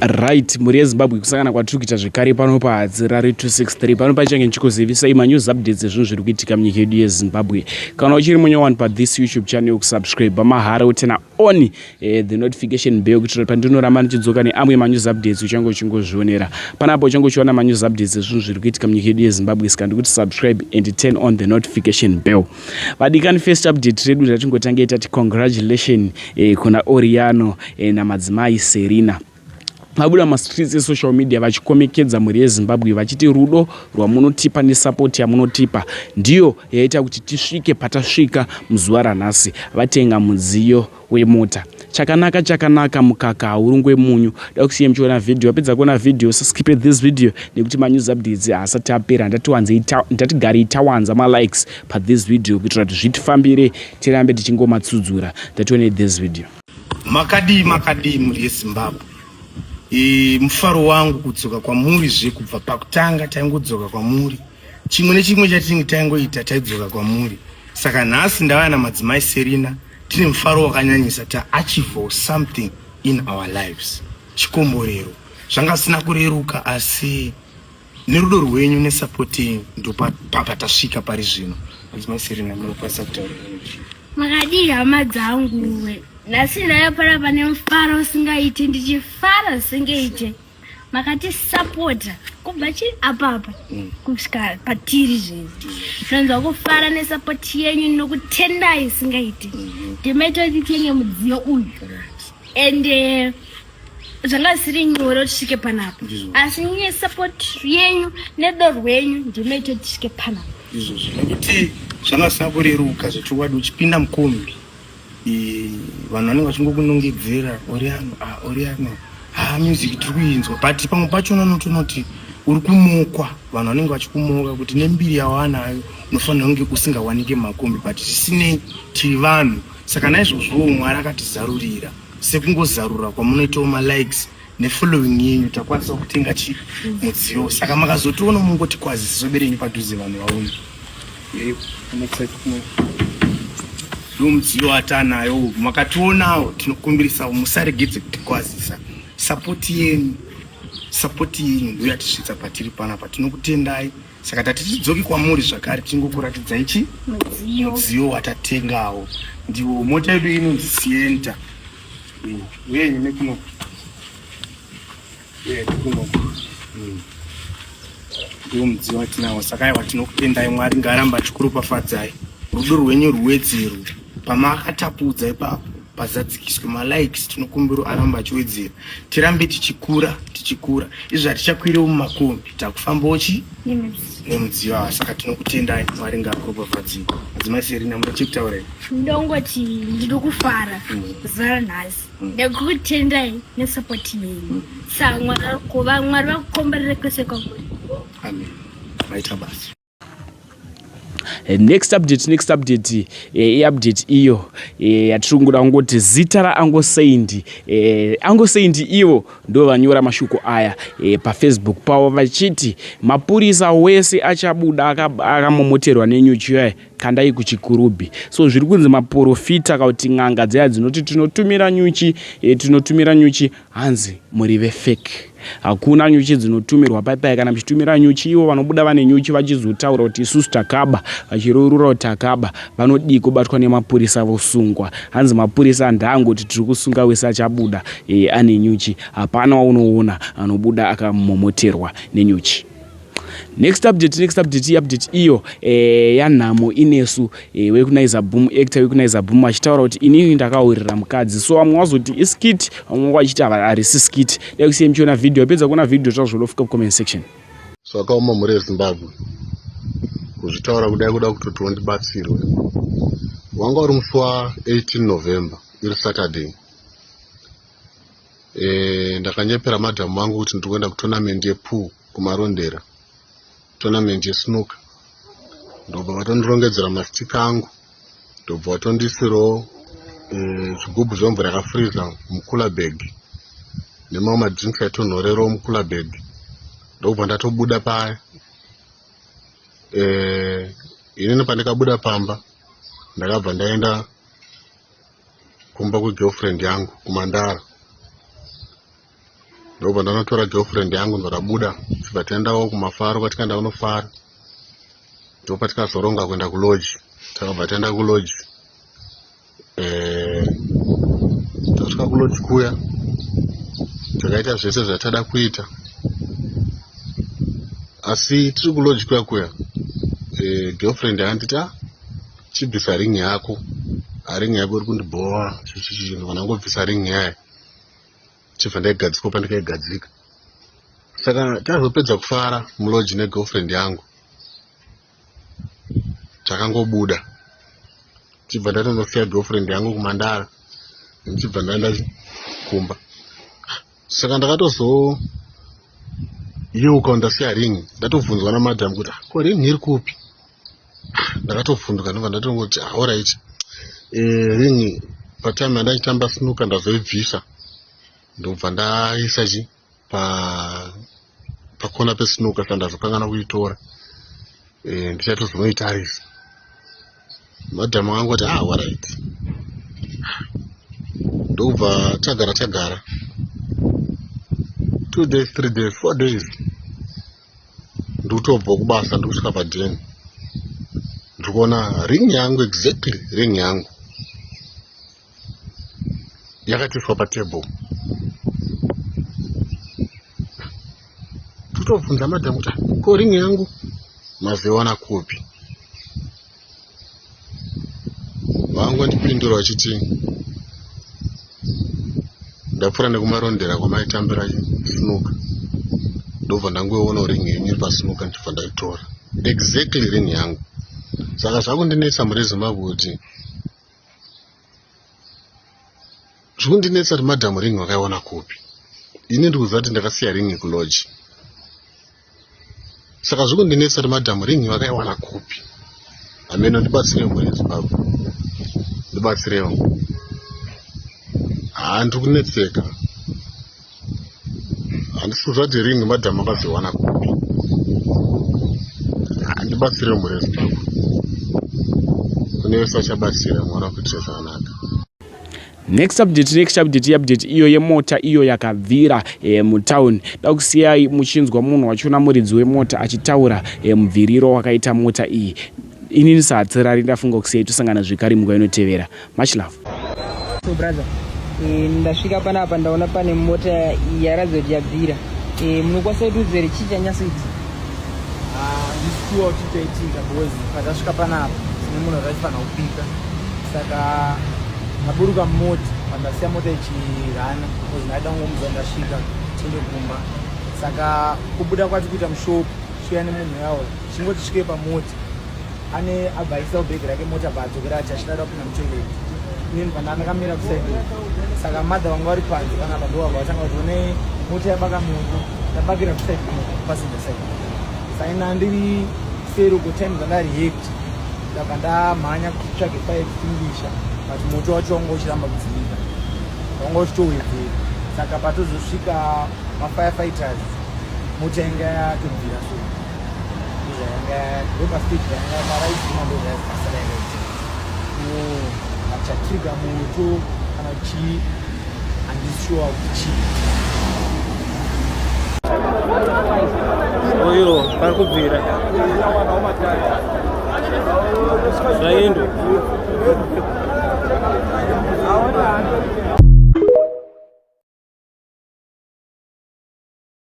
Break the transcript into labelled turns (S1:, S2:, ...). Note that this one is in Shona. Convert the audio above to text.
S1: Right, mhuri yeZimbabwe, kusangana kwatiri kuita zvekare pano paHadzirari 263. Pano pachange ndichikuzivisai manews updates ezvinhu zviri kuitika munyika yedu yeZimbabwe. Kana uchiri munyowani pathis YouTube channel, kusubscribe mahara, uturn on the notification bell kuitira pandinoramba ndichidzoka neamwe manews updates uchange uchingozvionera panapo, uchange uchiona manews updates ezvinhu zviri kuitika munyika yedu yeZimbabwe. Saka ndikuti subscribe and turn on the notification bell. Vadikani, first update redu ratingotange tati congratulation kuna Oriano namadzimai Serina. Vabuda mastreets esocial media vachikomekedza mhuri yeZimbabwe vachiti rudo rwamunotipa nesupport yamunotipa ndiyo yaita kuti tisvike patasvika muzuva ranhasi. Vatenga mudziyo wemota. Chakanaka chakanaka, mukaka haurungwe munyu. Da kusiye muchiona vhidhiyo. Wapedza kuona vhidhiyo, skip this video nekuti manews updates haasati apera. Ndatigarei tawanza malikes pathis video kuitira kuti zvitifambire, tirambe tichingomatsudzura. Ndatione this video.
S2: Makadii, makadii, mhuri yeZimbabwe? Mufaro wangu kudzoka kwamuri zve. Kubva pakutanga taingodzoka kwamuri, chimwe nechimwe chatinenge taingoita taidzoka kwamuri. Saka nhasi ndauya namadzimai Serina, tine mufaro wakanyanyisa. Taachieve something in our lives, chikomborero. Zvanga zvisina kureruka, asi nerudo rwenyu nesupport yenyu ndopatasvika pari zvino. Madzimai Serina, munokwanisa kutaura.
S3: Makadii, hama dzangu? Nhasi ndauya panapa nemufaro usingaiti, ndichifara zvisingaiti. Makatisapota kubva chiri apapa kusvika patiri zvinhu. Ndinonzwa kufara nesupport yenyu, nokutendai isingaiti. Ndimaita kuti titenge mudziyo uyu, ende zvanga zvisiri nyore kuti tisvike panapa, asi nesupport yenyu nerudo rwenyu ndimaita kuti tisvike panapa.
S2: Izvozvo, nekuti zvanga zvisina kureruka zvechokwadi. Uchipinda mukombi, vanhu vanenge vachingokunongedzera, "Oriano, ah, Oriano, ha, music tiri kuinzwa." But pamwe pachona unotonoti uri kumokwa, vanhu vanenge vachikumoka kuti nembiri yawanayo unofanira kunge usingawanike mumakombi. But zvisinei, tiri vanhu, saka naizvozvowo Mwari akatizarurira sekungozarura kwamunoitawo malikes nefollowing yenyu, takwanisa kutenga chi mudziyo. Saka makazotiona, mungoti kwazisiso berenyu padhuze, vanhu vaone. Ndo mudziyo watanayo. Makationawo, tinokumbirisawo musaregedze kutikwazisa. Support yenyu, support yenyu ndo yatisvitsa patiri panapa. Tinokutendai. Saka tati tidzoki kwamuri zvakare, tingokuratidzai chi
S3: mudziyo.
S2: Mudziyo watatengawo ndiwo mota yedu inonzi Sienta. Uye nekuno, uye nekuno. Ndiwo mudziyo watinawo. Saka aiwa, tinokutendai. Mwari ngaaramba achikuropafadzai, rudo rwenyu ruwedzerwe pamakatapudza ipapo, pazadzikiswe malikes. Tinokumbira aramba achiwedzera, tirambe tichikura, tichikura. Izvi hatichakwirewo mumakombi, takufambawo chi nemudziyo ava. Saka tinokutendai, Mwari ngaakuropafadzei. Madzimai Serina, muna chekutaura here?
S3: Ndongoti ndiri kufara zuva ranhasi nekutendai nesupport yenyu. Saka Mwari, Mwari vakukomborere kwese kwamuri.
S2: Amen, maita basa.
S1: Next update, next update, iupdate iyo yatiri kungoda kungoti zita raUncle Saint. Uncle Saint ivo ndo vanyora mashoko aya paFacebook pavo vachiti mapurisa wese achabuda akamomoterwa nenyuchi yaya, kandai kuChikurubhi. So zviri kunzi maprofita kana kuti n'anga dzaya dzinoti tinotumira nyuchi, tinotumira nyuchi, hanzi muri vefake. Hakuna nyuchi dzinotumirwa paipai. Kana muchitumira nyuchi, ivo vanobuda vane nyuchi vachizotaura kuti isusu takaba, vachirurura kuti takaba, vanodii kubatwa nemapurisa vosungwa. Hanzi mapurisa ndaangoti tiri kusunga wese achabuda ane nyuchi. Hapana waunoona anobuda akamomoterwa nenyuchi. Next update, next update, update iyo yanhamo inesu wekuNaiza Boom, actor wekuNaiza Boom, achitaura kuti inini ndakahurira mukadzi. So vamwe vazoti iskit, vamwe vachiti harisi skit. Dai kusiye muchiona vhidhiyo. Apedza kuona vhidhiyo, zvazvolofuka kucomment section.
S4: Zvakaoma, mhuri yeZimbabwe. Kuzvitaura kudai kuda kutotiwo ndibatsirwe. Wanga uri musi wa18 November, iri Saturday. Ndakanyepera madhamu vangu kuti ndiri kuenda kutournament yepool kuMarondera, tournament yesnooker. Ndobva vatondirongedzera mastika angu, ndobva vatondisirawo zvigubhu zvemvura yakafriza mucooler bag nemamwe madrinks aitonhorerawo mucooler bag. Ndobva ndatobuda paya. Inini pandikabuda pamba, ndakabva ndaenda kumba kwegirlfriend yangu kuMandara. Ndobva ndanotora girlfriend yangu ndorabuda tibva taendawo kumafaro kwatikaenda kunofara. Ndopatikazoronga kuenda kulodge. Takabva taenda kulodge. Eh, tasvika kulodge kuya takaita zvese zvatada kuita asi tiri kulodge kuya kuya eh, girlfriend yakanditi ah chibvisa ring yako ring yako iri kundibhowa chichichi ndangobvisa ring yayo chibva ndaigadzikwa pandikaigadzika saka tazopedza kufara muloji negirlfriend yangu takangobuda chibva ndatonosiya girlfriend yangu kumandara ndichibva ndaenda kumba saka ndakatozoyeuka ndasiya ring ndatobvunzwa namadam kuti ah, ko ring iri kupi ndakatovhunduka ndobva ndatongoti ah, orit eh, ring patime yandachitamba snuka ndazoibvisa ndobva ndaisa chi pa pakona pesnuka sa ndazokangana kuitora eh, ndichatozonoitarisa madam angu ati ah orit ndobva tagara tagara 2 days 3 days 4 days ndikutobva kubasa ndikusvika padheni ndikuona ring yangu exactly ring yangu yakatoiswa patable totobvunza madhamu kuti ko ring yangu mazoiwana kupi vangondipindura vachiti ndapfuura nekumarondera kwamaitambira snuka ndobva ndangoiona ring yenyu iri pasnuka ndichibva ndaitora exactly ring yangu saka zvakundinetsa muri zimbabwe kuti zvekundinetsa kuti madhamu ring vakaiwana kupi ini ndikuziva kuti ndakasiya ring kulodge saka zvekundinetsa kuti madhamu ring vakaiwana kupi hameno ndibatsirewo mhuri yezimbabwe ndibatsirewo haa ndiri kunetseka handisi kuziva kuti ring madhamu akazoiwana kupi handibatsirewo mhuri yezimbabwe kune wese achabatsira mwari akuitire zvakanaka.
S1: Next update, next update, update iyo yemota iyo yakabvira e, mutown. Da kusiyai muchinzwa munhu wachona muridzi wemota achitaura e, mubviriro wakaita mota iyi. Inini sahatsirari ndafunga kusiyai tosangana zvekare munguva inotevera. Much love.
S5: So brother, e, ndasvika panapa ndaona pane mota yaratidza kuti yabvira. E, munokwanisa kutiudza here chii chanyatsoitika?
S6: Handisi sure kuti chaitika because patasvika panapa tine munhu ataifanira kupika saka ndaburuka mumota pandasiya mota ichirana because ndaida kungomuudza ndasvika tiende kumba saka kubuda kwati kuita mushop chiuya nemunhu yawo chingoti svikei pamota ane abva aisa bhegi rake mota bva adzokera ati achida kupinda mutoilet inini bva ndakamira kusaidi saka madha vanga vari panze panapa ndo vabva vatanga kuti one mota yabaka moto yabakira kusaidi passenger side saka ina ndiri seri uko time dzandareact ndabva ndamhanya kuti titsvage fire extinguisher but moto wacho wanga uchiramba kudzimika wanga uchitowedzera saka patozosvika mafirefighters mota yanga yatobvira so ndozvayanga ndopastage yanga paraidzima ndozvayazibasa yakaita chatrigger moto kana chii handisi sure kuti chii.
S7: Oyo pari kubvira zvaendo.